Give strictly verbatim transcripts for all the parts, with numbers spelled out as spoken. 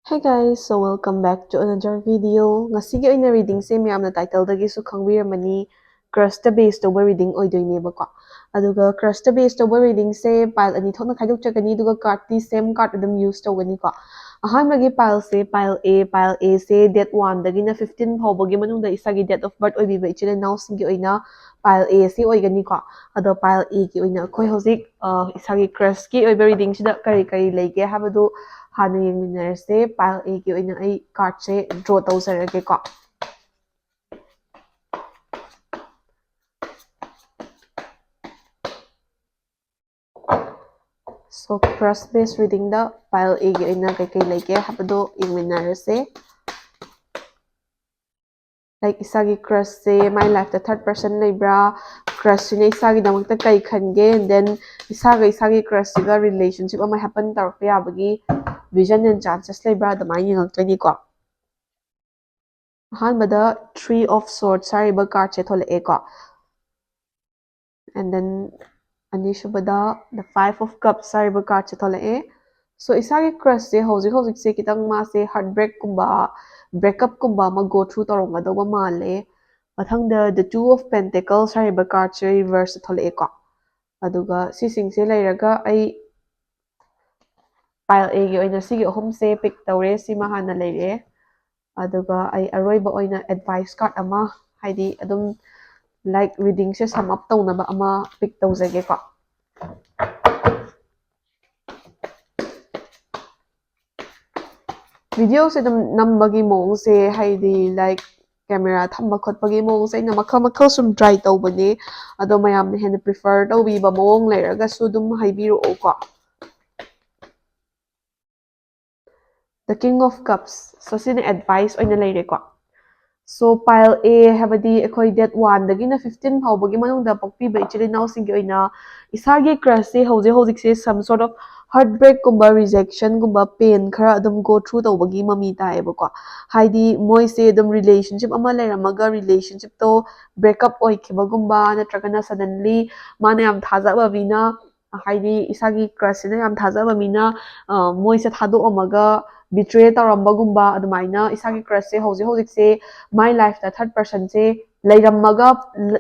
Hey guys, so welcome back to another video. ꯉꯁꯤꯒꯤ ꯑꯣꯏꯅ readingꯁꯦ ꯃꯌꯥꯝꯅ titleꯗꯒꯤꯁꯨ ꯈꯪꯕꯤꯔꯝꯃꯅꯤ, crushꯇ base ꯇꯧꯕ reading ꯑꯣꯏꯗꯣꯏꯅꯦꯕꯀꯣ꯫ ꯑꯗꯨꯒ crushꯇ base ꯇꯧꯕ readingꯁꯦ pile ꯑꯅꯤ ꯊꯣꯛꯅ ꯈꯥꯏꯗꯣꯛꯆꯒꯅꯤ, ꯑꯗꯨꯒ cardꯇꯤ same card ꯑꯗꯨꯝ use ꯇꯧꯒꯅꯤꯀꯣ꯫ ꯑꯍꯥꯟꯕꯒꯤ pileꯁꯦ pile A, pile Aꯁꯦ date oneꯗꯒꯤꯅ fifteen ꯐꯥꯎꯕꯒꯤ ꯃꯅꯨꯡꯗ ꯏꯁꯥꯒꯤ date of birth ꯑꯣꯏꯕꯤꯕ ꯏꯆꯤꯜ ꯏꯅꯥꯎꯁꯤꯡꯒꯤ ꯑꯣꯏꯅ pile Aꯁꯤ ꯑꯣꯏꯒꯅꯤꯀꯣ꯫ ꯑꯗꯣ pile Aꯒꯤ ꯑꯣꯏꯅ ꯑꯩꯈꯣꯏ ꯍꯧꯖꯤꯛ ꯑ, ꯏꯁꯥꯒꯤ crushꯀꯤ ꯑꯣꯏꯕ readingꯁꯤꯗ ꯀꯔꯤ ꯀꯔꯤ ꯂꯩꯒꯦ ꯍꯥꯏꯕꯗꯨ ꯍꯥꯟꯅ ꯌꯦꯡꯃꯤꯟꯅꯔꯁꯦ꯫ Pile Aꯒꯤ ꯑꯣꯏꯅ ꯑꯩ cardꯁꯦ draw ꯇꯧꯖꯔꯒꯦꯀꯣ꯫ So crush base readingꯗ pile Aꯒꯤ ꯑꯣꯏꯅ ꯀꯩꯀꯩ ꯂꯩꯒꯦ ꯍꯥꯏꯕꯗꯣ ꯌꯦꯡꯃꯤꯟꯅꯔꯁꯦ꯫ Like ꯏꯁꯥꯒꯤ crushꯁꯦ my lifeꯇ third person ꯂꯩꯕ꯭ꯔꯥ, crushꯁꯤꯅ ꯏꯁꯥꯒꯤꯗꯃꯛꯇ ꯀꯩ ꯈꯟꯒꯦ, and then ꯏꯁꯥꯒ ꯏꯁꯥꯒꯤ crushꯁꯤꯒ relationship ꯑꯃ happen ꯇꯧꯔꯛꯄ ꯌꯥꯕꯒꯤ vision and chances ꯂꯩꯕ꯭ꯔꯥ, ꯑꯗꯨꯃꯥꯏꯅ ꯌꯦꯡꯉꯛꯇꯣꯏꯅꯤꯀꯣ꯫ ꯑꯍꯥꯟꯕꯗ Three of Swords ꯍꯥꯏꯔꯤꯕ cardꯁꯦ ꯊꯣꯛꯂꯛꯑꯦꯀꯣ꯫ And then ꯑꯅꯤꯁꯨꯕꯗ The Five of Cups ꯍꯥꯏꯔꯤꯕ cardꯁꯦ ꯊꯣꯛꯂꯛꯑꯦ꯫ So ꯏꯁꯥꯒꯤ crushꯁꯦ ꯍꯧꯖꯤꯛ ꯍꯧꯖꯤꯛꯁꯦ ꯈꯤꯇꯪ ꯃꯥꯁꯦ heartbreakꯀꯨꯝꯕ, breakupꯀꯨꯝꯕ ꯑꯃ go through ꯇꯧꯔꯝꯒꯗꯧꯕ ꯃꯥꯜꯂꯦ꯫ ꯃꯊꯪꯗ The Two of Pentacles ꯍꯥꯏꯔꯤꯕ cardꯁꯦ reverse ꯊꯣꯛꯂꯛꯑꯦꯀꯣ꯫ ꯑꯗꯨꯒ ꯁꯤꯁꯤꯡꯁꯦ ꯂꯩꯔꯒ ꯑꯩ pile Aꯒꯤ ꯑꯣꯏꯅ ꯁꯤꯒꯤ ꯑꯍꯨꯝꯁꯦ pick ꯇꯧꯔꯦ, ꯁꯤꯃ ꯍꯥꯟꯅ ꯂꯩꯔꯦ꯫ ꯑꯗꯨꯒ ꯑꯩ ꯑꯔꯣꯏꯕ ꯑꯣꯏꯅ advice card ꯑꯃ, ꯍꯥꯏꯗꯤ ꯑꯗꯨꯝ like readingꯁꯦ sum up ꯇꯧꯅꯕ ꯑꯃ pick ꯇꯧꯖꯒꯦꯀꯣ꯫ Videoꯁꯦ ꯑꯗꯨꯝ ꯅꯝꯕꯒꯤ ꯃꯑꯣꯡꯁꯦ, ꯍꯥꯏꯗꯤ like camera ꯊꯝꯕ ꯈꯣꯠꯄꯒꯤ ꯃꯑꯣꯡꯁꯦ ꯑꯩꯅ ꯃꯈꯜ ꯃꯈꯜ ꯁꯨꯝ try ꯇꯧꯕꯅꯦ꯫ ꯑꯗꯣ ꯃꯌꯥꯝꯅ ꯍꯦꯟꯅ prefer ꯇꯧꯕꯤꯕ ꯃꯑꯣꯡ ꯂꯩꯔꯒꯁꯨ ꯑꯗꯨꯝ ꯍꯥꯏꯕꯤꯔꯛꯑꯣꯀꯣ꯫ The King of Cups꯫ So ꯁꯤꯅ advice ꯑꯣꯏꯅ ꯂꯩꯔꯦꯀꯣ꯫ So pile A ꯍꯥꯏꯕꯗꯤ ꯑꯩꯈꯣꯏ date oneꯗꯒꯤꯅ fifteen ꯐꯥꯎꯕꯒꯤ ꯃꯅꯨꯡꯗ ꯄꯣꯛꯄꯤꯕ ꯏꯆꯤꯜ ꯏꯅꯥꯎꯁꯤꯡꯒꯤ ꯑꯣꯏꯅ ꯏꯁꯥꯒꯤ crushꯁꯦ ꯍꯧꯖꯤꯛ ꯍꯧꯖꯤꯛꯁꯦ some sort of heartbreakꯀꯨꯝꯕ, rejectionꯒꯨꯝꯕ, pain ꯈꯔ ꯑꯗꯨꯝ go through ꯇꯧꯕꯒꯤ ꯃꯃꯤ ꯇꯥꯏꯌꯦꯕꯀꯣ꯫ ꯍꯥꯏꯗꯤ ꯃꯣꯏꯁꯦ ꯑꯗꯨꯝ relationship ꯑꯃ ꯂꯩꯔꯝꯃꯒ relationshipꯇꯣ breakup ꯑꯣꯏꯈꯤꯕꯒꯨꯝꯕ, ꯅꯠꯇ꯭ꯔꯒꯅ suddenly ꯃꯥꯅ ꯌꯥꯝ ꯊꯥꯖꯕ ꯃꯤꯅ, ꯍꯥꯏꯗꯤ ꯏꯁꯥꯒꯤ crushꯁꯤꯅ ꯌꯥꯝ ꯊꯥꯖꯕ ꯃꯤꯅ, ꯑ, ꯃꯣꯏꯁꯦ ꯊꯥꯗꯣꯛꯑꯝꯃꯒ ꯕꯤꯇ꯭ꯔꯦ ꯇꯧꯔꯝꯕꯒꯨꯝꯕ, ꯑꯗꯨꯃꯥꯏꯅ ꯏꯁꯥꯒꯤ ꯀ꯭ꯔꯁꯁꯦ ꯍꯧꯖꯤꯛ ꯍꯧꯖꯤꯛꯁꯦ ꯃꯥꯏ ꯂꯥꯏꯐꯇ ꯊꯥꯔꯠ ꯄꯔꯁꯟꯁꯦ ꯂꯩꯔꯝꯃꯒ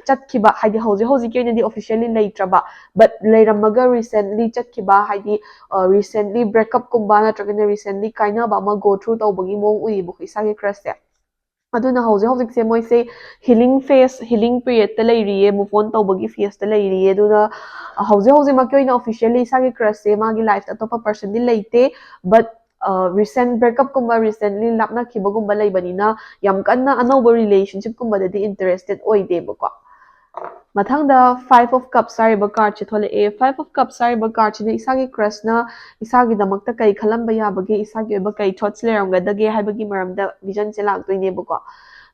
ꯆꯠꯈꯤꯕ, ꯍꯥꯏꯗꯤ ꯍꯧꯖꯤꯛ ꯍꯧꯖꯤꯛꯀꯤ ꯑꯣꯏꯅꯗꯤ ꯑꯣꯐꯤꯁꯤꯌꯦꯜꯂꯤ ꯂꯩꯇ꯭ꯔꯕ, ꯕꯠ ꯂꯩꯔꯝꯃꯒ ꯔꯤꯁꯦꯟꯠꯂꯤ ꯆꯠꯈꯤꯕ, ꯍꯥꯏꯗꯤ ꯔꯤꯁꯦꯟꯠꯂꯤ ꯕ꯭ꯔꯦꯛꯀꯞꯀꯨꯝꯕ ꯅꯠꯇ꯭ꯔꯒꯅ ꯔꯤꯁꯦꯟꯠꯂꯤ ꯀꯥꯏꯅꯕ ꯑꯃ ꯒꯣ ꯊ꯭ꯔꯨ ꯇꯧꯕꯒꯤ ꯃꯑꯣꯡ ꯎꯏꯌꯦꯕꯀꯣ ꯏꯁꯥꯒꯤ ꯀ꯭ꯔꯁꯁꯦ꯫ ꯑꯗꯨꯅ ꯍꯧꯖꯤꯛ ꯍꯧꯖꯤꯛꯁꯦ ꯃꯣꯏꯁꯦ ꯍꯤꯂꯤꯡ ꯐꯦꯁ, ꯍꯤꯂꯤꯡ ꯄꯤꯔꯤꯌꯠꯇ ꯂꯩꯔꯤꯌꯦ, ꯃꯨꯚ ꯑꯣꯟ ꯇꯧꯕꯒꯤ ꯐꯦꯁꯇ ꯂꯩꯔꯤꯌꯦ꯫ ꯑꯗꯨꯅ ꯍꯧꯖꯤꯛ ꯍꯧꯖꯤꯛꯃꯛꯀꯤ ꯑꯣꯏꯅ ꯑꯣꯐꯤꯁꯤꯌꯦꯜꯂꯤ ꯏꯁꯥꯒꯤ ꯀ꯭ꯔꯁꯁꯦ ꯃꯥꯒꯤ ꯂꯥꯏꯐꯇ ꯑꯇꯣꯞꯄ ꯄꯔꯁꯟꯗꯤ ꯂꯩꯇꯦ, ꯕꯠ ꯔꯤꯁꯦꯟ ꯕ꯭ꯔꯦꯛꯀꯞꯀꯨꯝꯕ, ꯔꯤꯁꯦꯟꯠꯂꯤ ꯂꯥꯞꯅꯈꯤꯕꯒꯨꯝꯕ ꯂꯩꯕꯅꯤꯅ ꯌꯥꯝ ꯀꯟꯅ ꯑꯅꯧꯕ ꯔꯤꯂꯦꯁꯟꯁꯤꯞꯀꯨꯝꯕꯗꯗꯤ ꯏꯟꯇꯔꯦꯁꯇꯦꯠ ꯑꯣꯏꯗꯦꯕꯀꯣ꯫ ꯃꯊꯪꯗ ꯐꯥꯏꯚ ꯑꯣꯐ ꯀꯞꯁ ꯍꯥꯏꯔꯤꯕ ꯀꯥꯔꯠꯁꯦ ꯊꯣꯛꯂꯛꯑꯦ꯫ ꯐꯥꯏꯚ ꯑꯣꯐ ꯀꯞꯁ ꯍꯥꯏꯔꯤꯕ ꯀꯥꯔꯠꯁꯤꯅ ꯏꯁꯥꯒꯤ ꯀ꯭ꯔꯁꯅ ꯏꯁꯥꯒꯤꯗꯃꯛꯇ ꯀꯩ ꯈꯜꯂꯝꯕ ꯌꯥꯕꯒꯦ, ꯏꯁꯥꯒꯤ ꯑꯣꯏꯕ ꯀꯩ ꯊꯣꯠꯁ ꯂꯩꯔꯝꯒꯗꯒꯦ ꯍꯥꯏꯕꯒꯤ ꯃꯔꯝꯗ ꯚꯤꯖꯟꯁꯦ ꯂꯥꯛꯇꯣꯏꯅꯦꯕꯀꯣ꯫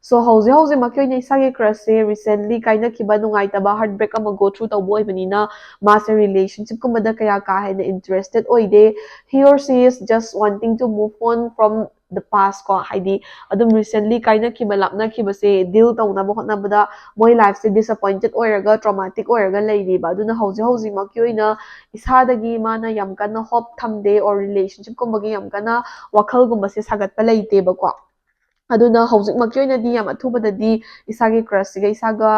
ꯁꯣ ꯍꯧꯖꯤꯛ ꯍꯧꯖꯤꯛꯃꯛꯀꯤ ꯑꯣꯏꯅ ꯏꯁꯥꯒꯤ ꯀ꯭ꯔꯁꯁꯦ ꯔꯤꯁꯦꯟꯠꯂꯤ ꯀꯥꯏꯅꯈꯤꯕ ꯅꯨꯡꯉꯥꯏꯇꯕ ꯍꯥꯔꯠ ꯕ꯭ꯔꯦꯛ ꯑꯃ ꯒꯣ ꯊ꯭ꯔꯨ ꯇꯧꯕ ꯑꯣꯏꯕꯅꯤꯅ ꯃꯥꯁꯦ ꯔꯤꯂꯦꯁꯟꯁꯤꯞꯀꯨꯝꯕꯗ ꯀꯌꯥ ꯀꯥ ꯍꯦꯟꯅ ꯏꯟꯇꯔꯦꯁꯇꯦꯠ ꯑꯣꯏꯗꯦ꯫ He or she is just wanting to move on from the past ꯀꯣ, ꯍꯥꯏꯗꯤ ꯑꯗꯨꯝ ꯔꯤꯁꯦꯟꯠꯂꯤ ꯀꯥꯏꯅꯈꯤꯕ, ꯂꯥꯞꯅꯈꯤꯕꯁꯦ ꯗꯤꯜ ꯇꯧꯅꯕ ꯍꯣꯠꯅꯕꯗ ꯃꯣꯏ ꯂꯥꯏꯐꯁꯦ ꯗꯤꯁꯑꯄꯣꯏꯟꯇꯦꯠ ꯑꯣꯏꯔꯒ, ꯇ꯭ꯔꯣꯃꯥꯇꯤꯛ ꯑꯣꯏꯔꯒ ꯂꯩꯔꯤꯕ꯫ ꯑꯗꯨꯅ ꯍꯧꯖꯤꯛ ꯍꯧꯖꯤꯛꯃꯛꯀꯤ ꯑꯣꯏꯅ ꯏꯁꯥꯗꯒꯤ ꯃꯥꯅ ꯌꯥꯝ ꯀꯟꯅ ꯍꯣꯞ ꯊꯝꯗꯦ, ꯑꯣꯔ ꯔꯤꯂꯦꯁꯟꯁꯤꯞꯀꯨꯝꯕꯒꯤ ꯌꯥꯝ ꯀꯟꯅ ꯋꯥꯈꯜꯒꯨꯝꯕꯁꯦ ꯁꯥꯒꯠꯄ ꯂꯩꯇꯦꯕꯀꯣ꯫ ꯑꯗꯨꯅ ꯍꯧꯖꯤꯛꯃꯛꯀꯤ ꯑꯣꯏꯅꯗꯤ ꯌꯥꯝ ꯑꯊꯨꯕꯗꯗꯤ ꯏꯁꯥꯒꯤ ꯀ꯭ꯔꯁꯁꯤꯒ ꯏꯁꯥꯒ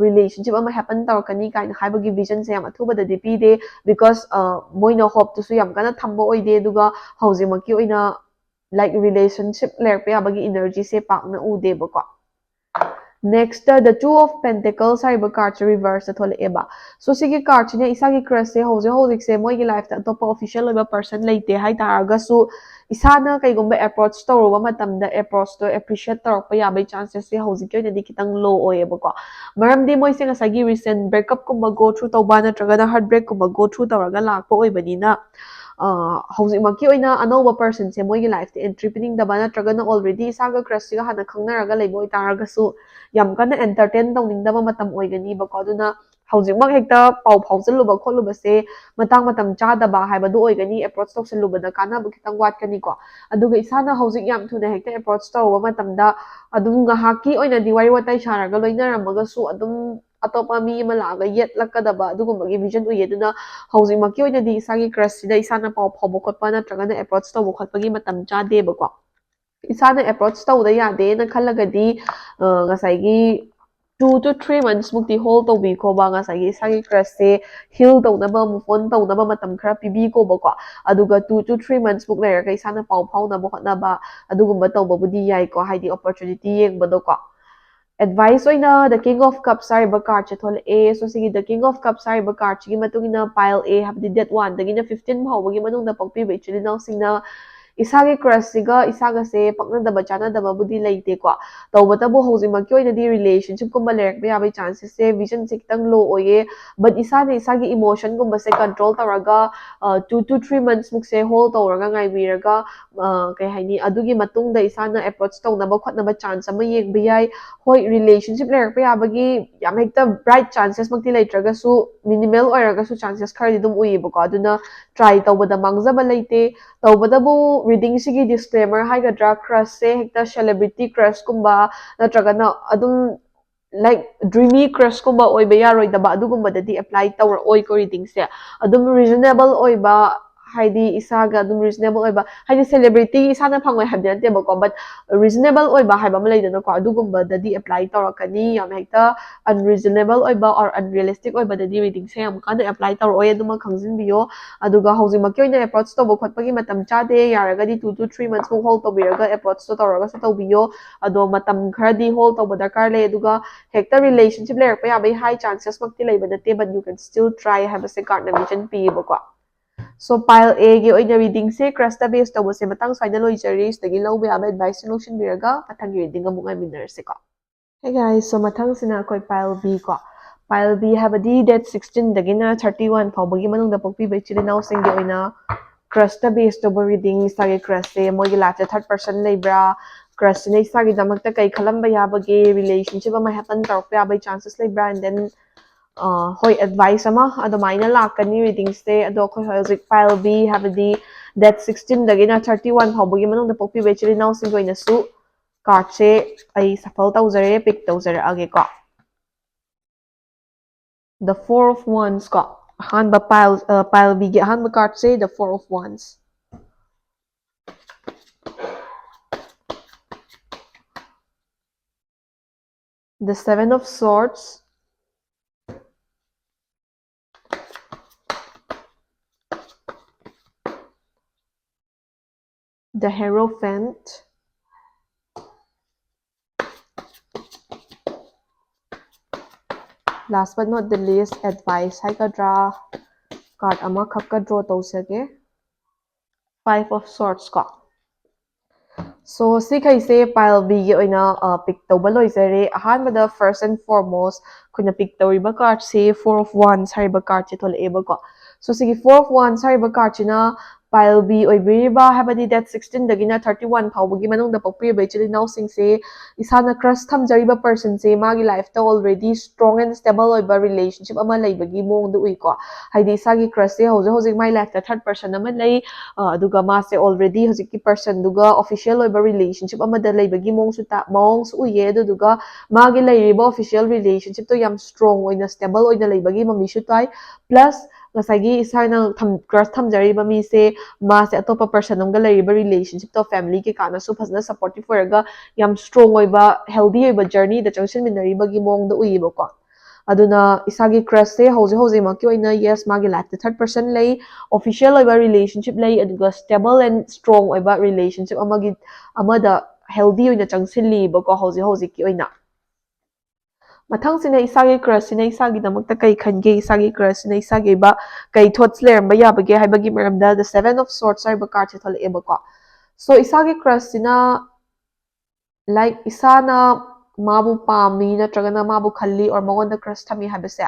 ꯔꯤꯂꯦꯁꯟꯁꯤꯞ ꯑꯃ ꯍꯦꯄꯟ ꯇꯧꯔꯛꯀꯅꯤ ꯀꯥꯏꯅ ꯍꯥꯏꯕꯒꯤ ꯚꯤꯖꯟꯁꯦ ꯌꯥꯝ ꯑꯊꯨꯕꯗꯗꯤ ꯄꯤꯗꯦ, ꯕꯤꯀꯣꯁ ꯃꯣꯏꯅ ꯍꯣꯞꯇꯨꯁꯨ ꯌꯥꯝ ꯀꯟꯅ ꯊꯝꯕ ꯑꯣꯏꯗꯦ꯫ ꯑꯗꯨꯒ ꯍꯧꯖꯤꯛꯃꯛꯀꯤ ꯑꯣꯏꯅ ꯂꯥꯏꯛ ꯔꯤꯂꯦꯁꯟꯁꯤꯞ ꯂꯩꯔꯛꯄ ꯌꯥꯕꯒꯤ ꯏꯅꯔꯖꯤꯁꯦ ꯄꯥꯛꯅ ꯎꯗꯦꯕꯀꯣ꯫ ꯅꯦꯛꯁꯇ ꯗ ꯇꯨ ꯑꯣꯐ ꯄꯦꯟꯇꯦꯀꯜꯁ ꯍꯥꯏꯔꯤꯕ ꯀꯥꯔꯠꯁꯦ ꯔꯤꯚꯔꯁꯇ ꯊꯣꯛꯂꯛꯑꯦꯕ꯫ ꯁꯣ ꯁꯤꯒꯤ ꯀꯥꯔꯠꯁꯤꯅ ꯏꯁꯥꯒꯤ ꯀ꯭ꯔꯁꯁꯦ ꯍꯧꯖꯤꯛ ꯍꯧꯖꯤꯛꯁꯦ ꯃꯣꯏꯒꯤ ꯂꯥꯏꯐꯇ ꯑꯇꯣꯞꯄ ꯑꯣꯐꯤꯁꯤꯌꯦꯜ ꯑꯣꯏꯕ ꯄꯔꯁꯟ ꯂꯩꯇꯦ ꯍꯥꯏ ꯇꯥꯔꯒꯁꯨ, ꯏꯁꯥꯅ ꯀꯩꯒꯨꯝꯕ ꯑꯦꯄ꯭ꯔꯣꯆ ꯇꯧꯔꯨꯕ ꯃꯇꯝꯗ ꯑꯦꯄ꯭ꯔꯣꯆꯇꯣ ꯑꯦꯄ꯭ꯔꯤꯁꯤꯌꯦꯠ ꯇꯧꯔꯛꯄ ꯌꯥꯕꯒꯤ ꯆꯥꯟꯁꯦꯁꯁꯦ ꯍꯧꯖꯤꯛꯀꯤ ꯑꯣꯏꯅꯗꯤ ꯈꯤꯇꯪ ꯂꯣ ꯑꯣꯏꯌꯦꯕꯀꯣ꯫ ꯃꯔꯝꯗꯤ ꯃꯣꯏꯁꯦ ꯉꯁꯥꯏꯒꯤ ꯔꯤꯁꯦꯟ ꯕ꯭ꯔꯦꯛꯀꯞꯀꯨꯝꯕ ꯒꯣ ꯊ꯭ꯔꯨ ꯇꯧꯕ ꯅꯠꯇ꯭ꯔꯒꯅ ꯍꯥꯔꯠ ꯕ꯭ꯔꯦꯛꯀꯨꯝꯕ ꯒꯣ ꯊ꯭ꯔꯨ ꯇꯧꯔꯒ ꯂꯥꯛꯄ ꯑꯣꯏꯕꯅꯤꯅ, ꯍꯧꯖꯤꯛꯃꯛꯀꯤ ꯑꯣꯏꯅ ꯑꯅꯧꯕ ꯄꯔꯁꯟꯁꯦ ꯃꯣꯏꯒꯤ ꯂꯥꯏꯐꯇ ꯑꯦꯟꯇ꯭ꯔꯤ ꯄꯤꯅꯤꯡꯗꯕ, ꯅꯠꯇ꯭ꯔꯒꯅ ꯑꯣꯜꯔꯦꯗꯤ ꯏꯁꯥꯒ ꯀ꯭ꯔꯁꯁꯤꯒ ꯍꯥꯟꯅ ꯈꯪꯅꯔꯒ ꯂꯩꯕ ꯑꯣꯏꯇꯥꯔꯒꯁꯨ ꯌꯥꯝ ꯀꯟꯅ ꯑꯦꯟꯇꯔꯇꯦꯟ ꯇꯧꯅꯤꯡꯗꯕ ꯃꯇꯝ ꯑꯣꯏꯒꯅꯤꯕꯀꯣ꯫ ꯑꯗꯨꯅ ꯍꯧꯖꯤꯛꯃꯛ ꯍꯦꯛꯇ ꯄꯥꯎ ꯐꯥꯎꯖꯜꯂꯨꯕ ꯈꯣꯠꯂꯨꯕꯁꯦ ꯃꯇꯥꯡ ꯃꯇꯝ ꯆꯥꯗꯕ ꯍꯥꯏꯕꯗꯨ ꯑꯣꯏꯒꯅꯤ꯫ ꯑꯦꯄ꯭ꯔꯣꯆ ꯇꯧꯁꯜꯂꯨꯕꯗ ꯀꯥꯟꯅꯕ ꯈꯤꯇꯪ ꯋꯥꯠꯀꯅꯤꯀꯣ꯫ ꯑꯗꯨꯒ ꯏꯁꯥꯅ ꯍꯧꯖꯤꯛ ꯌꯥꯝ ꯊꯨꯅ ꯍꯦꯛꯇ ꯑꯦꯄ꯭ꯔꯣꯆ ꯇꯧꯔꯨꯕ ꯃꯇꯝꯗ ꯑꯗꯨꯝ ꯉꯥꯏꯍꯥꯛꯀꯤ ꯑꯣꯏꯅꯗꯤ ꯋꯥꯔꯤ ꯋꯥꯇꯥꯏ ꯁꯥꯔꯒ ꯂꯣꯏꯅꯔꯝꯃꯒꯁꯨ ꯑꯗꯨꯝ ꯑꯇꯣꯞꯄ ꯃꯤ ꯑꯃ ꯂꯥꯛꯑꯒ ꯌꯦꯠꯂꯛꯀꯗꯕ ꯑꯗꯨꯒꯨꯝꯕꯒꯤ vision ꯎꯏꯌꯦ꯫ ꯑꯗꯨꯅ ꯍꯧꯖꯤꯛꯃꯛꯀꯤ ꯑꯣꯏꯅꯗꯤ ꯏꯁꯥꯒꯤ crushꯁꯤꯗ ꯏꯁꯥꯅ ꯄꯥꯎ ꯐꯥꯎꯕ ꯈꯣꯠꯄ ꯅꯠꯇ꯭ꯔꯒꯅ approach ꯇꯧꯕ ꯈꯣꯠꯄꯒꯤ ꯃꯇꯝ ꯆꯥꯗꯦꯕꯀꯣ꯫ ꯏꯁꯥꯅ approach ꯇꯧꯗ ꯌꯥꯗꯦꯅ ꯈꯜꯂꯒꯗꯤ, ꯑ, ꯉꯁꯥꯏꯒꯤ two to three months ꯃꯨꯛꯇꯤ hold ꯇꯧꯕꯤꯈꯣꯕ꯫ ꯉꯁꯥꯏꯒꯤ ꯏꯁꯥꯒꯤ crushꯁꯦ heal ꯇꯧꯅꯕ, move on ꯇꯧꯅꯕ ꯃꯇꯝ ꯈꯔ ꯄꯤꯕꯤꯈꯣꯕꯀꯣ꯫ ꯑꯗꯨꯒ two to three months ꯃꯨꯛ ꯂꯩꯔꯒ ꯏꯁꯥꯅ ꯄꯥꯎ ꯐꯥꯎꯅꯕ ꯍꯣꯠꯅꯕ, ꯑꯗꯨꯒꯨꯝꯕ ꯇꯧꯕꯕꯨꯗꯤ ꯌꯥꯏꯀꯣ, ꯍꯥꯏꯗꯤ opportunity ꯌꯦꯡꯕꯗꯣꯀꯣ꯫ Advice ꯑꯣꯏꯅ The King of Cups ꯍꯥꯏꯔꯤꯕ cardꯁꯦ ꯊꯣꯛꯂꯛꯑꯦ꯫ So, ꯁꯤꯒꯤ The King of Cups ꯍꯥꯏꯔꯤꯕ cardꯁꯤꯒꯤ ꯃꯇꯨꯡ ꯏꯟꯅ pile A, ꯍꯥꯏꯕꯗꯤ date one ꯗꯒꯤꯅ fifteen ꯐꯥꯎꯕꯒꯤ ꯃꯅꯨꯡꯗ ꯄꯣꯛꯄꯤꯕ ꯏꯆꯤꯜ ꯏꯅꯥꯎꯁꯤꯡꯅ ꯏꯁꯥꯒꯤ crushꯁꯤꯒ ꯏꯁꯥꯒꯁꯦ ꯄꯛꯅꯗꯕ ꯆꯥꯅꯗꯕꯕꯨꯗꯤ ꯂꯩꯇꯦꯀꯣ꯫ ꯇꯧꯕꯇꯕꯨ ꯍꯧꯖꯤꯛꯃꯛꯀꯤ ꯑꯣꯏꯅꯗꯤ relationshipꯀꯨꯝꯕ ꯂꯩꯔꯛꯄ ꯌꯥꯕꯒꯤ chances ꯁꯦ, visionꯁꯦ ꯈꯤꯇꯪ low ꯑꯣꯏꯌꯦ꯫ But ꯏꯁꯥꯅ ꯏꯁꯥꯒꯤ emotionꯒꯨꯝꯕꯁꯦ control ꯇꯧꯔꯒ, ꯑ, two to three months ꯃꯨꯛꯁꯦ hold ꯇꯧꯔꯒ ꯉꯥꯏꯕꯤꯔꯒ, ꯑ, ꯀꯩ ꯍꯥꯏꯅꯤ, ꯑꯗꯨꯒꯤ ꯃꯇꯨꯡꯗ ꯏꯁꯥꯅ approach ꯇꯧꯅꯕ ꯈꯣꯠꯅꯕ chance ꯑꯃ ꯌꯦꯡꯕ ꯌꯥꯏ꯫ ꯍꯣꯏ, relationship ꯂꯩꯔꯛꯄ ꯌꯥꯕꯒꯤ ꯌꯥꯝ ꯍꯦꯛꯇ bright chances ꯃꯛꯇꯤ ꯂꯩꯇ꯭ꯔꯒꯁꯨ, minimal ꯑꯣꯏꯔꯒꯁꯨ chances ꯈꯔꯗꯤ ꯑꯗꯨꯝ ꯎꯏꯌꯦꯕꯀꯣ꯫ ꯑꯗꯨꯅ try ꯇꯧꯕꯗ ꯃꯥꯡꯖꯕ ꯂꯩꯇꯦ꯫ ꯇꯧꯕꯇꯕꯨ readingꯁꯤꯒꯤ disclaimer ꯍꯥꯏꯒꯗ꯭ꯔꯥ, crushꯁꯦ ꯍꯦꯛꯇ celebrity crushꯀꯨꯝꯕ ꯅꯠꯇ꯭ꯔꯒꯅ ꯑꯗꯨꯝ, like, dreamy crushꯀꯨꯝꯕ ꯑꯣꯏꯕ ꯌꯥꯔꯣꯏꯗꯕ, ꯑꯗꯨꯒꯨꯝꯕꯗꯗꯤ apply ꯇꯧꯔꯛꯑꯣꯏꯀꯣ readingꯁꯦ꯫ ꯑꯗꯨꯝ reasonable ꯑꯣꯏꯕ, ꯍꯥꯏꯗꯤ ꯏꯁꯥꯒ ꯑꯗꯨꯝ reasonable ꯑꯣꯏꯕ, ꯍꯥꯏꯗꯤ celebrity ꯏꯁꯥꯅ ꯐꯪꯉꯣꯏ ꯍꯥꯏꯕꯗꯤ ꯅꯠꯇꯦꯕꯀꯣ, but reasonable ꯑꯣꯏꯕ ꯍꯥꯏꯕ ꯑꯃ ꯂꯩꯗꯅꯀꯣ, ꯑꯗꯨꯒꯨꯝꯕꯗꯗꯤ apply ꯇꯧꯔꯛꯀꯅꯤ꯫ ꯌꯥꯝ ꯍꯦꯛꯇ unreasonable ꯑꯣꯏꯕ or unrealistic ꯑꯣꯏꯕꯗꯗꯤ readingꯁꯦ ꯌꯥꯝ ꯀꯟꯅ apply ꯇꯧꯔꯛꯑꯣꯏ, ꯑꯗꯨꯃ ꯈꯪꯖꯤꯟꯕꯤꯌꯣ꯫ ꯑꯗꯨꯒ ꯍꯧꯖꯤꯛꯃꯛꯀꯤ ꯑꯣꯏꯅ approach ꯇꯧꯕ ꯈꯣꯠꯄꯒꯤ ꯃꯇꯝ ꯆꯥꯗꯦ꯫ ꯌꯥꯔꯒꯗꯤ two to three months ꯐꯥꯎ hold ꯇꯧꯕꯤꯔꯒ approachꯇꯣ ꯇꯧꯔꯒꯁꯨ ꯇꯧꯕꯤꯌꯣ꯫ ꯑꯗꯣ ꯃꯇꯝ ꯈꯔꯗꯤ hold ꯇꯧꯕ ꯗꯔꯀꯥꯔ ꯂꯩ꯫ ꯑꯗꯨꯒ ꯍꯦꯛꯇ relationship ꯂꯩꯔꯛꯄ ꯌꯥꯕꯒꯤ high chances ꯃꯛꯇꯤ ꯂꯩꯕ ꯅꯠꯇꯦ, but you can still try ꯍꯥꯏꯕꯁꯦ cardꯅ vision ꯄꯤꯌꯦꯕꯀꯣ꯫ So, pile Aꯒꯤ ꯑꯣꯏꯅ readingꯁꯦ crushꯇ base ꯇꯧꯕꯁꯦ ꯃꯇꯥꯡ ꯁ꯭ꯋꯥꯏꯗ ꯂꯣꯏꯖꯔꯤ꯫ ꯁꯤꯗꯒꯤ ꯂꯧꯕ ꯌꯥꯕ adviceꯁꯤꯡ ꯂꯧꯁꯤꯟꯕꯤꯔꯒ ꯃꯊꯪꯒꯤ reading ꯑꯃꯨꯛ ꯉꯥꯏꯃꯤꯟꯅꯔꯁꯤꯀꯣ꯫ Hey guys, so ꯃꯊꯪꯁꯤꯅ ꯑꯩꯈꯣꯏ pile B ꯀꯣ꯫ Pile B ꯍꯥꯏꯕꯗꯤ date sixteenꯗꯒꯤꯅ thirty one ꯐꯥꯎꯕꯒꯤ ꯃꯅꯨꯡꯗ ꯄꯣꯛꯄꯤꯕ ꯏꯆꯤꯜ ꯏꯅꯥꯎꯁꯤꯡꯒꯤ ꯑꯣꯏꯅ crushꯇ base ꯇꯧꯕ reading, ꯏꯁꯥꯒꯤ crushꯁꯦ ꯃꯣꯏꯒꯤ lifeꯇ third person ꯂꯩꯕ꯭ꯔꯥ, crushꯁꯤꯅ ꯏꯁꯥꯒꯤꯗꯃꯛꯇ ꯀꯩ ꯈꯜꯂꯝꯕ ꯌꯥꯕꯒꯦ, relationship ꯑꯃ happen ꯇꯧꯔꯛꯄ ꯌꯥꯕꯒꯤ chances ꯂꯩꯕ꯭ꯔꯥ, and then, ꯑ, ꯍꯣꯏ, advice ꯑꯃ ꯑꯗꯨꯃꯥꯏꯅ ꯂꯥꯛꯀꯅꯤ readingꯁꯦ꯫ ꯑꯗꯣ ꯑꯩꯈꯣꯏ ꯍꯧꯖꯤꯛ pile B ꯍꯥꯏꯕꯗꯤ date sixteenꯗꯒꯤꯅ thirty one ꯐꯥꯎꯕꯒꯤ ꯃꯅꯨꯡꯗ ꯄꯣꯛꯄꯤꯕ ꯏꯆꯤꯜ ꯏꯅꯥꯎꯁꯤꯡꯒꯤ ꯑꯣꯏꯅꯁꯨ cardꯁꯦ ꯑꯩ shuffle ꯇꯧꯖꯔꯦ, pick ꯇꯧꯖꯔꯛꯑꯒꯦꯀꯣ꯫ The Four of Wands ꯀꯣ, ꯑꯍꯥꯟꯕ pile, pile Bꯒꯤ ꯑꯍꯥꯟꯕ cardꯁꯦ The Four of Wands. The Seven of Swords. The Hierophant. Last but not the least, advice ꯍꯥꯏꯒꯗ꯭ꯔꯥ, card ꯑꯃꯈꯛꯀ draw ꯇꯧꯖꯒꯦ. Five of Swords ꯀꯣ. So ꯁꯤꯈꯩꯁꯦ pile Bꯒꯤ ꯑꯣꯏꯅ pick ꯇꯧꯕ ꯂꯣꯏꯖꯔꯦ꯫ ꯑꯍꯥꯟꯕꯗ first and foremost ꯑꯩꯈꯣꯏꯅ pick ꯇꯧꯔꯤꯕ cardꯁꯦ Four of Wands ꯍꯥꯏꯔꯤꯕ cardꯁꯦ ꯊꯣꯛꯂꯛꯑꯦꯕꯀꯣ꯫ So ꯁꯤꯒꯤ Four of Wands ꯍꯥꯏꯔꯤꯕ cardꯁꯤꯅ pile B ꯑꯣꯏꯕꯤꯔꯤꯕ, ꯍꯥꯏꯕꯗꯤ date sixteenꯗꯒꯤꯅ thirty one ꯐꯥꯎꯕꯒꯤ ꯃꯅꯨꯡꯗ ꯄꯣꯛꯄꯤꯔꯤꯕ ꯏꯆꯤꯜ ꯏꯅꯥꯎꯁꯤꯡꯁꯦ, ꯏꯁꯥꯅ crush ꯊꯝꯖꯔꯤꯕ personꯁꯦ ꯃꯥꯒꯤ lifeꯇ already strong and stable ꯑꯣꯏꯕ relationship ꯑꯃ ꯂꯩꯕꯒꯤ ꯃꯑꯣꯡꯗ ꯎꯏꯀꯣ꯫ ꯍꯥꯏꯗꯤ ꯏꯁꯥꯒꯤ crushꯁꯦ ꯍꯧꯖꯤꯛ ꯍꯧꯖꯤꯛ ꯃꯥꯏ lifeꯇ third person ꯑꯃ ꯂꯩ, ꯑ, ꯑꯗꯨꯒ ꯃꯥꯁꯦ already ꯍꯧꯖꯤꯛꯀꯤ personꯗꯨꯒ official ꯑꯣꯏꯕ relationship ꯑꯃꯗ ꯂꯩꯕꯒꯤ ꯃꯑꯣꯡꯁꯨ ꯇꯥ-, ꯃꯑꯣꯡꯁꯨ ꯎꯏꯌꯦ꯫ ꯑꯗꯨꯗꯨꯒ ꯃꯥꯒꯤ ꯂꯩꯔꯤꯕ official relationshipꯇꯣ ꯌꯥꯝ strong ꯑꯣꯏꯅ, stable ꯑꯣꯏꯅ ꯂꯩꯕꯒꯤ ꯃꯃꯤꯁꯨ ꯇꯥꯏ꯫ Plus ꯉꯁꯥꯏꯒꯤ ꯏꯁꯥꯅ ꯊꯝ-, crush ꯊꯝꯖꯔꯤꯕ ꯃꯤꯁꯦ, ꯃꯥꯁꯦ ꯑꯇꯣꯞꯄ person ꯑꯃꯒ ꯂꯩꯔꯤꯕ relationshipꯇꯣ, family ꯀꯩꯀꯥꯅꯁꯨ ꯐꯖꯅ supportive ꯑꯣꯏꯔꯒ ꯌꯥꯝ strong ꯑꯣꯏꯕ, healthy ꯑꯣꯏꯕ journeyꯗ ꯆꯪꯁꯤꯟꯃꯤꯟꯅꯔꯤꯕꯒꯤ ꯃꯑꯣꯡꯗ ꯎꯏꯌꯦꯕꯀꯣ꯫ ꯑꯗꯨꯅ ꯏꯁꯥꯒꯤ crushꯁꯦ ꯍꯧꯖꯤꯛ ꯍꯧꯖꯤꯛꯃꯛꯀꯤ ꯑꯣꯏꯅ, yes, ꯃꯥꯒꯤ lifeꯇ third person ꯂꯩ, official ꯑꯣꯏꯕ relationship ꯂꯩ, ꯑꯗꯨꯒ stable and strong ꯑꯣꯏꯕ relationship ꯑꯃꯒꯤ, ꯑꯃꯗ healthy ꯑꯣꯏꯅ ꯆꯪꯁꯤꯜꯂꯤꯕꯀꯣ ꯍꯧꯖꯤꯛ ꯍꯧꯖꯤꯛꯀꯤ ꯑꯣꯏꯅ꯫ ꯃꯊꯪꯁꯤꯅ ꯏꯁꯥꯒꯤ crushꯁꯤꯅ ꯏꯁꯥꯒꯤꯗꯃꯛꯇ ꯀꯩ ꯈꯟꯒꯦ, ꯏꯁꯥꯒꯤ crushꯁꯤꯅ ꯏꯁꯥꯒꯤ ꯑꯣꯏꯕ ꯀꯩ thoughts ꯂꯩꯔꯝꯕ ꯌꯥꯕꯒꯦ ꯍꯥꯏꯕꯒꯤ ꯃꯔꯝꯗ The Seven of Swords ꯍꯥꯏꯔꯤꯕ cardꯁꯦ ꯊꯣꯛꯂꯛꯑꯦꯕꯀꯣ꯫ So ꯏꯁꯥꯒꯤ crushꯁꯤꯅ, like, ꯏꯁꯥꯅ ꯃꯥꯕꯨ ꯄꯥꯝꯃꯤ ꯅꯠꯇ꯭ꯔꯒꯅ ꯃꯥꯕꯨ ꯈꯜꯂꯤ or ꯃꯉꯣꯟꯗ crush ꯊꯝꯃꯤ ꯍꯥꯏꯕꯁꯦ,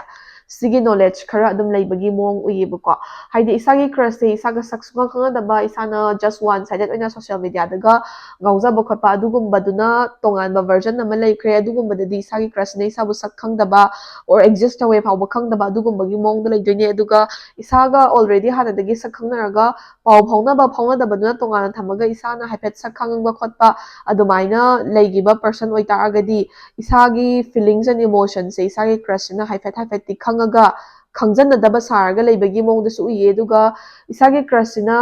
ꯁꯤꯒꯤ knowledge ꯈꯔ ꯑꯗꯨꯝ ꯂꯩꯕꯒꯤ ꯃꯑꯣꯡ ꯎꯏꯌꯦꯕꯀꯣ꯫ ꯍꯥꯏꯗꯤ ꯏꯁꯥꯒꯤ crushꯁꯦ ꯏꯁꯥꯒ ꯁꯛ ꯁꯨꯈꯪ ꯈꯪꯅꯗꯕ, ꯏꯁꯥꯅ just one sided ꯑꯣꯏꯅ social mediaꯗꯒ ꯉꯥꯎꯖꯕ ꯈꯣꯠꯄ ꯑꯗꯨꯒꯨꯝꯕꯗꯨꯅ ꯇꯣꯉꯥꯟꯕ version ꯑꯃ ꯂꯩꯈ꯭ꯔꯦ꯫ ꯑꯗꯨꯒꯨꯝꯕꯗꯗꯤ ꯏꯁꯥꯒꯤ crushꯁꯤꯅ ꯏꯁꯥꯕꯨ ꯁꯛ ꯈꯪꯗꯕ or exist ꯇꯧꯋꯦ ꯐꯥꯎꯕ ꯈꯪꯗꯕ ꯑꯗꯨꯒꯨꯝꯕꯒꯤ ꯃꯑꯣꯡꯗ ꯂꯩꯗꯣꯏꯅꯦ꯫ ꯑꯗꯨꯒ ꯏꯁꯥꯒ already ꯍꯥꯟꯅꯗꯒꯤ ꯁꯛ ꯈꯪꯅꯔꯒ ꯄꯥꯎ ꯐꯥꯎꯅꯕ ꯐꯥꯎꯅꯗꯕꯗꯨꯅ ꯇꯣꯉꯥꯟꯅ ꯊꯝꯃꯒ ꯏꯁꯥꯅ ꯍꯥꯏꯐꯦꯠ ꯁꯛ ꯈꯪꯕ ꯈꯣꯠꯄ ꯑꯗꯨꯃꯥꯏꯅ ꯂꯩꯈꯤꯕ person ꯑꯣꯏꯇꯥꯔꯒꯗꯤ ꯏꯁꯥꯒꯤ feelings and emotionꯁꯦ ꯏꯁꯥꯒꯤ crushꯁꯤꯅ ꯍꯥꯏꯐꯦꯠ ꯍꯥꯏꯐꯦꯠꯇꯤ ꯈꯪ ꯈꯪꯉꯒ ꯈꯪꯖꯟꯅꯗꯕ ꯁꯥꯔꯒ ꯂꯩꯕꯒꯤ ꯃꯑꯣꯡꯗꯁꯨ ꯎꯏꯌꯦ꯫ ꯑꯗꯨꯒ ꯏꯁꯥꯒꯤ crushꯁꯤꯅ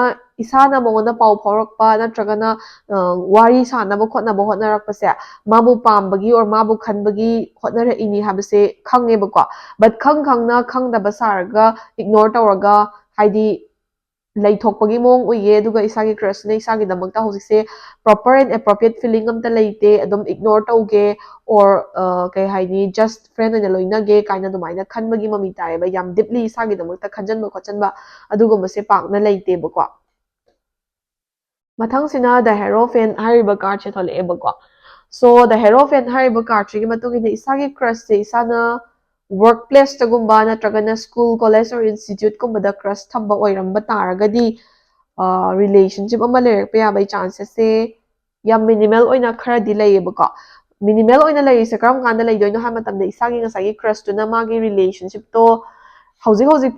ꯏꯁꯥꯅ ꯃꯉꯣꯟꯗ ꯄꯥꯎ ꯐꯥꯎꯔꯛꯄ ꯅꯠꯇ꯭ꯔꯒꯅ ꯋꯥꯔꯤ ꯁꯥꯟꯅꯕ ꯈꯣꯠꯅꯕ ꯍꯣꯠꯅꯔꯛꯄꯁꯦ ꯃꯥꯕꯨ ꯄꯥꯝꯕꯒꯤ or ꯃꯥꯕꯨ ꯈꯟꯕꯒꯤ ꯍꯣꯠꯅꯔꯛꯏꯅꯤ ꯍꯥꯏꯕꯁꯦ ꯈꯪꯉꯦꯕꯀꯣ꯫ But ꯈꯪ ꯈꯪꯅ ꯈꯪꯗꯕ ꯁꯥꯔꯒ ignore ꯇꯧꯔꯒ, ꯍꯥꯏꯗꯤ ꯂꯩꯊꯣꯛꯄꯒꯤ ꯃꯑꯣꯡ ꯎꯏꯌꯦ꯫ ꯑꯗꯨꯒ ꯏꯁꯥꯒꯤ crushꯁꯤꯅ ꯏꯁꯥꯒꯤꯗꯃꯛꯇ ꯍꯧꯖꯤꯛꯁꯦ proper and appropriate feeling ꯑꯝꯇ ꯂꯩꯇꯦ, ꯑꯗꯨꯝ ignore ꯇꯧꯒꯦ or ꯀꯩ ꯍꯥꯏꯅꯤ, just friend ꯑꯣꯏꯅ ꯂꯣꯏꯅꯒꯦ ꯀꯥꯏꯅ ꯑꯗꯨꯃꯥꯏꯅ ꯈꯟꯕꯒꯤ ꯃꯃꯤ ꯇꯥꯏꯌꯦꯕ꯫ ꯌꯥꯝ deeply ꯏꯁꯥꯒꯤꯗꯃꯛꯇ ꯈꯟꯖꯟꯕ ꯈꯣꯠꯆꯟꯕ ꯑꯗꯨꯒꯨꯝꯕꯁꯦ ꯄꯥꯛꯅ ꯂꯩꯇꯦꯕꯀꯣ꯫ ꯃꯊꯪꯁꯤꯅ The Hierophant ꯍꯥꯏꯔꯤꯕ cardꯁꯦ ꯊꯣꯛꯂꯛꯑꯦꯕꯀꯣ꯫ So The Hierophant ꯍꯥꯏꯔꯤꯕ cardꯁꯤꯒꯤ ꯃꯇꯨꯡ ꯏꯟꯅ ꯏꯁꯥꯒꯤ crushꯁꯦ ꯏꯁꯥꯅ work placeꯇꯒꯨꯝꯕ ꯅꯠꯇ꯭ꯔꯒꯅ school, college or instituteꯀꯨꯝꯕꯗ crush ꯊꯝꯕ ꯑꯣꯏꯔꯝꯕ ꯇꯥꯔꯒꯗꯤ relationship ꯑꯃ ꯂꯩꯔꯛꯄ ꯌꯥꯕꯒꯤ chancesꯁꯦ ꯌꯥꯝ minimal ꯑꯣꯏꯅ ꯈꯔꯗꯤ ꯂꯩꯌꯦꯕꯀꯣ꯫ Minimal ꯑꯣꯏꯅ ꯂꯩꯔꯤꯁꯦ ꯀꯔꯝ ꯀꯥꯟꯗ ꯂꯩꯗꯣꯏꯅꯣ ꯍꯥꯏꯕ ꯃꯇꯝꯗ ꯏꯁꯥꯒꯤ ꯉꯁꯥꯏꯒꯤ crushꯇꯨꯅ ꯃꯥꯒꯤ relationshipꯇꯣ ꯍꯧꯖꯤꯛ ꯍꯧꯖꯤꯛ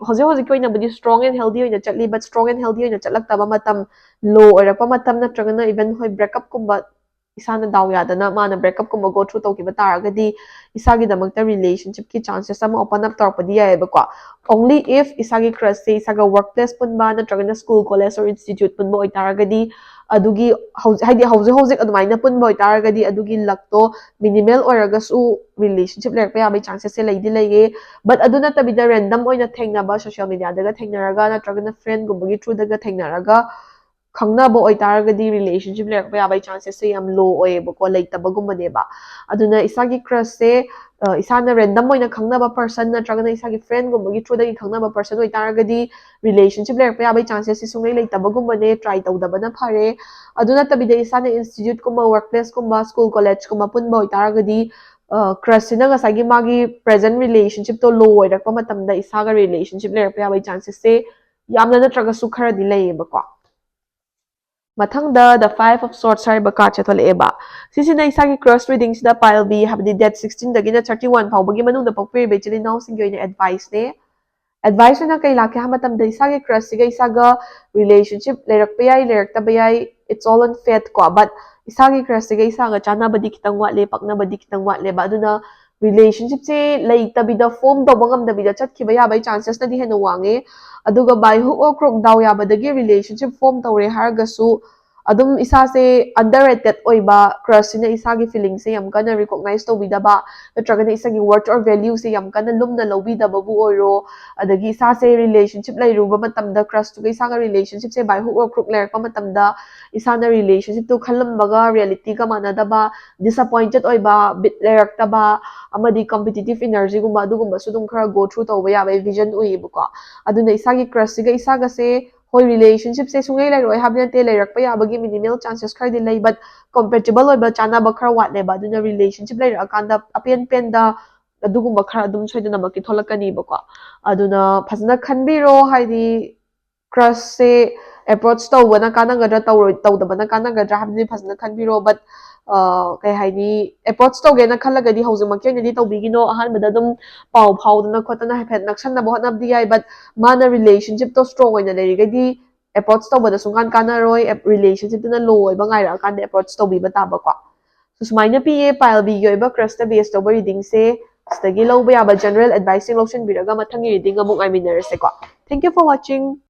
ꯍꯧꯖꯤꯛ ꯍꯧꯖꯤꯛꯀꯤ ꯑꯣꯏꯅꯕꯨꯗꯤ strong and healthy ꯑꯣꯏꯅ ꯆꯠꯂꯤ, but strong and healthy ꯑꯣꯏꯅ ꯆꯠꯂꯛꯇꯕ ꯃꯇꯝ, low ꯑꯣꯏꯔꯛꯄ ꯃꯇꯝ ꯅꯠꯇ꯭ꯔꯒꯅ even ꯍꯣꯏ breakupꯀꯨꯝꯕ ꯏꯁꯥꯅ ꯗꯥꯎ ꯌꯥꯗꯅ ꯃꯥꯅ breakupꯀꯨꯝꯕ go through ꯇꯧꯈꯤꯕ ꯇꯥꯔꯒꯗꯤ ꯏꯁꯥꯒꯤꯗꯃꯛꯇ relationshipꯀꯤ chancesꯁꯦ ꯑꯃ open up ꯇꯧꯔꯛꯄꯗꯤ ꯌꯥꯏꯑꯕꯀꯣ꯫ Only if ꯏꯁꯥꯒꯤ crushꯁꯦ ꯏꯁꯥꯒ work place ꯄꯨꯟꯕ ꯅꯠꯇ꯭ꯔꯒꯅ school, college or institute ꯄꯨꯟꯕ ꯑꯣꯏꯇꯥꯔꯒꯗꯤ ꯑꯗꯨꯒꯤ ꯍꯧꯖꯤꯛ ꯍꯥꯏꯗꯤ ꯍꯧꯖꯤꯛ ꯍꯧꯖꯤꯛ ꯑꯗꯨꯃꯥꯏꯅ ꯄꯨꯟꯕ ꯑꯣꯏꯇꯥꯔꯒꯗꯤ ꯑꯗꯨꯒꯤ luckꯇꯣ minimal ꯑꯣꯏꯔꯒꯁꯨ relationship ꯂꯩꯔꯛꯄ ꯌꯥꯕꯒꯤ chancesꯁꯦ ꯂꯩꯗꯤ ꯂꯩꯌꯦ꯫ But ꯑꯗꯨ ꯅꯠꯇꯕꯤꯗ random ꯑꯣꯏꯅ ꯊꯦꯡꯅꯕ, social mediaꯗꯒ ꯊꯦꯡꯅꯔꯒ ꯅꯠꯇ꯭ꯔꯒꯅ friendꯒꯨꯝꯕꯒꯤ throughꯗꯒ ꯊꯦꯡꯅꯔꯒ ꯈꯪꯅꯕ ꯑꯣꯏꯇꯥꯔꯒꯗꯤ relationship ꯂꯩꯔꯛꯄ ꯌꯥꯕꯒꯤ chancesꯁꯦ ꯌꯥꯝ low ꯑꯣꯏꯌꯦꯕꯀꯣ, ꯂꯩꯇꯕꯒꯨꯝꯕꯅꯦꯕ꯫ ꯑꯗꯨꯅ ꯏꯁꯥꯒꯤ crushꯁꯦ ꯏꯁꯥꯅ random ꯑꯣꯏꯅ ꯈꯪꯅꯕ person ꯅꯠꯇ꯭ꯔꯒꯅ ꯏꯁꯥꯒꯤ friendꯒꯨꯝꯕꯒꯤ throughꯗꯒꯤ ꯈꯪꯅꯕ person ꯑꯣꯏꯇꯥꯔꯒꯗꯤ relationship ꯂꯩꯔꯛꯄ ꯌꯥꯕꯒꯤ chancesꯁꯦ ꯁꯨꯡꯂꯩ ꯂꯩꯇꯕꯒꯨꯝꯕꯅꯦ꯫ Try ꯇꯧꯗꯕꯅ ꯐꯔꯦ꯫ ꯑꯗꯨ ꯅꯠꯇꯕꯤꯗ ꯏꯁꯥꯅ instituteꯀꯨꯝꯕ, work placeꯀꯨꯝꯕ, school, collegeꯀꯨꯝꯕ ꯄꯨꯟꯕ ꯑꯣꯏꯇꯥꯔꯒꯗꯤ crushꯁꯤꯅ ꯉꯁꯥꯏꯒꯤ ꯃꯥꯒꯤ present relationshipꯇꯣ low ꯑꯣꯏꯔꯛꯄ ꯃꯇꯝꯗ ꯏꯁꯥꯒ relationship ꯂꯩꯔꯛꯄ ꯌꯥꯕꯒꯤ chancesꯁꯦ ꯌꯥꯝꯅ ꯅꯠꯇ꯭ꯔꯒꯁꯨ ꯈꯔꯗꯤ ꯂꯩꯌꯦꯕꯀꯣ꯫ ꯃꯊꯪꯗ The Five of Swords ꯍꯥꯏꯔꯤꯕ cardꯁꯦ ꯊꯣꯛꯂꯛꯑꯦꯕ꯫ ꯁꯤꯁꯤꯅ ꯏꯁꯥꯒꯤ crush readingꯁꯤꯗ pile B ꯍꯥꯏꯕꯗꯤ date sixteenꯗꯒꯤꯅ thirty one ꯐꯥꯎꯕꯒꯤ ꯃꯅꯨꯡꯗ ꯄꯣꯛꯄꯤꯔꯤꯕ ꯏꯆꯤꯜ ꯏꯅꯥꯎꯁꯤꯡꯒꯤ ꯑꯣꯏꯅ adviceꯅꯦ꯫ Advice ꯑꯣꯏꯅ ꯀꯩ ꯂꯥꯛꯀꯦ ꯍꯥꯏꯕ ꯃꯇꯝꯗ ꯏꯁꯥꯒꯤ crushꯁꯤꯒ ꯏꯁꯥꯒ relationship ꯂꯩꯔꯛꯄ ꯌꯥꯏ, ꯂꯩꯔꯛꯇꯕ ꯌꯥꯏ, it's all on fate ꯀꯣ꯫ But ꯏꯁꯥꯒꯤ crushꯁꯤꯒ ꯏꯁꯥꯒ ꯆꯥꯟꯅꯕꯗꯤ ꯈꯤꯇꯪ ꯋꯥꯠꯂꯦ, ꯄꯛꯅꯕꯗꯤ ꯈꯤꯇꯪ ꯋꯥꯠꯂꯦꯕ꯫ ꯑꯗꯨꯅ relationship ꯁꯦ ꯂꯩꯇꯕꯤꯗ, form ꯇꯧꯕ ꯉꯝꯗꯕꯤꯗ ꯆꯠꯈꯤꯕ ꯌꯥꯕꯒꯤ chances ꯅꯗꯤ ꯍꯦꯟꯅ ꯋꯥꯡꯉꯦ꯫ ꯑꯗꯨꯒ by hook or crook ꯗꯥꯎ ꯌꯥꯕꯗꯒꯤ relationship form ꯇꯧꯔꯦ ꯍꯥꯏꯔꯒꯁꯨ, ꯑꯗꯨꯝ ꯏꯁꯥꯁꯦ underrated ꯑꯣꯏꯕ, crush ꯁꯤꯅ ꯏꯁꯥꯒꯤ feeling ꯁꯦ ꯌꯥꯝ ꯀꯟꯅ recognize ꯇꯧꯕꯤꯗꯕ, ꯅꯠꯇ꯭ꯔꯒꯅ ꯏꯁꯥꯒꯤ worth or value ꯁꯦ ꯌꯥꯝ ꯀꯟꯅ ꯂꯨꯝꯅ ꯂꯧꯕꯤꯗꯕꯕꯨ ꯑꯣꯏꯔꯣ, ꯑꯗꯒꯤ ꯏꯁꯥꯁꯦ relationship ꯂꯩꯔꯨꯕ ꯃꯇꯝꯗ, crush ꯇꯨꯒ ꯏꯁꯥꯒ relationship say by hook or crook ꯂꯩꯔꯛꯄ ꯃꯇꯝꯗ, ꯏꯁꯥꯅ relationship ꯇꯨ ꯈꯜꯂꯝꯕꯒ reality ꯒ ꯃꯥꯟꯅꯗꯕ, disappointed ꯑꯣꯏꯕ, ꯕꯤꯠ ꯂꯩꯔꯛꯇꯕ, ꯑꯃꯗꯤ competitive energy ꯒꯨꯝꯕ, ꯑꯗꯨꯒꯨꯝꯕꯁꯨ ꯑꯗꯨꯝ ꯈꯔ go through ꯇꯧꯕ ꯌꯥꯕꯒꯤ vision ꯎꯏꯌꯦꯕꯀꯣ꯫ ꯑꯗꯨꯅ ꯏꯁꯥꯒꯤ crush ꯁꯤꯒ ꯏꯁꯥꯒꯁꯦ, ꯍꯣꯏ, relationship ꯁꯦ ꯁꯨꯡꯂꯩ ꯂꯩꯔꯣꯏ ꯍꯥꯏꯕ ꯅꯠꯇꯦ, ꯂꯩꯔꯛꯄ ꯌꯥꯕꯒꯤ minimal chances ꯈꯔꯗꯤ ꯂꯩ, but compatible ꯑꯣꯏꯕ, ꯆꯥꯟꯅꯕ ꯈꯔ ꯋꯥꯠꯂꯦꯕ꯫ ꯑꯗꯨꯅ relationship ꯂꯩꯔꯛꯑꯀꯥꯟꯗ ꯑꯄꯦꯟ ꯄꯦꯟꯗ ꯑꯗꯨꯒꯨꯝꯕ ꯈꯔ ꯑꯗꯨꯝ ꯁꯣꯏꯗꯅꯃꯛꯀꯤ ꯊꯣꯛꯂꯛꯀꯅꯤꯕꯀꯣ꯫ ꯑꯗꯨꯅ ꯐꯖꯅ ꯈꯟꯕꯤꯔꯣ, ꯍꯥꯏꯗꯤ crush ꯁꯦ approach ꯇꯧꯕꯅ ꯀꯥꯟꯅꯒꯗ꯭ꯔꯥ, ꯇꯧꯔꯣꯏ, ꯇꯧꯗꯕꯅ ꯀꯥꯟꯅꯒꯗ꯭ꯔꯥ ꯍꯥꯏꯕꯗꯨꯗꯤ ꯐꯖꯅ ꯈꯟꯕꯤꯔꯣ꯫ But, ꯑ, ꯀꯩ ꯍꯥꯏꯅꯤ, approach ꯇꯧꯒꯦꯅ ꯈꯜꯂꯒꯗꯤ ꯍꯧꯖꯤꯛꯃꯛꯀꯤ ꯑꯣꯏꯅꯗꯤ ꯇꯧꯕꯤꯒꯤꯅꯣ꯫ ꯑꯍꯥꯟꯕꯗ ꯑꯗꯨꯝ ꯄꯥꯎ ꯐꯥꯎꯗꯅ ꯈꯣꯠꯇꯅ ꯍꯥꯏꯐꯦꯠ ꯅꯛꯁꯟꯅꯕ ꯍꯣꯠꯅꯕꯗꯤ ꯌꯥꯏ, but ꯃꯥꯅ relationship ꯇꯣ strong ꯑꯣꯏꯅ ꯂꯩꯔꯤꯒꯩꯗꯤ approach ꯇꯧꯕꯗ ꯁꯨꯡꯀꯥꯟ ꯀꯥꯟꯅꯔꯣꯏ꯫ Relationship ꯇꯨꯅ low ꯑꯣꯏꯕ ꯉꯥꯏꯔꯛꯑꯀꯥꯟꯗ approach ꯇꯧꯕꯤꯕ ꯇꯥꯕꯀꯣ꯫ So, ꯁꯨꯃꯥꯏꯅ ꯄꯤꯌꯦ pile B ꯒꯤ ꯑꯣꯏꯕ crush ꯇ base ꯇꯧꯕ reading ꯁꯦ꯫ ꯁꯤꯗꯒꯤ ꯂꯧꯕ ꯌꯥꯕ general advice ꯁꯤꯡ ꯂꯧꯁꯤꯟꯕꯤꯔꯒ ꯃꯊꯪꯒꯤ reading ꯑꯃꯨꯛ ꯉꯥꯏꯃꯤꯟꯅꯔꯁꯦꯀꯣ꯫ Thank you for watching.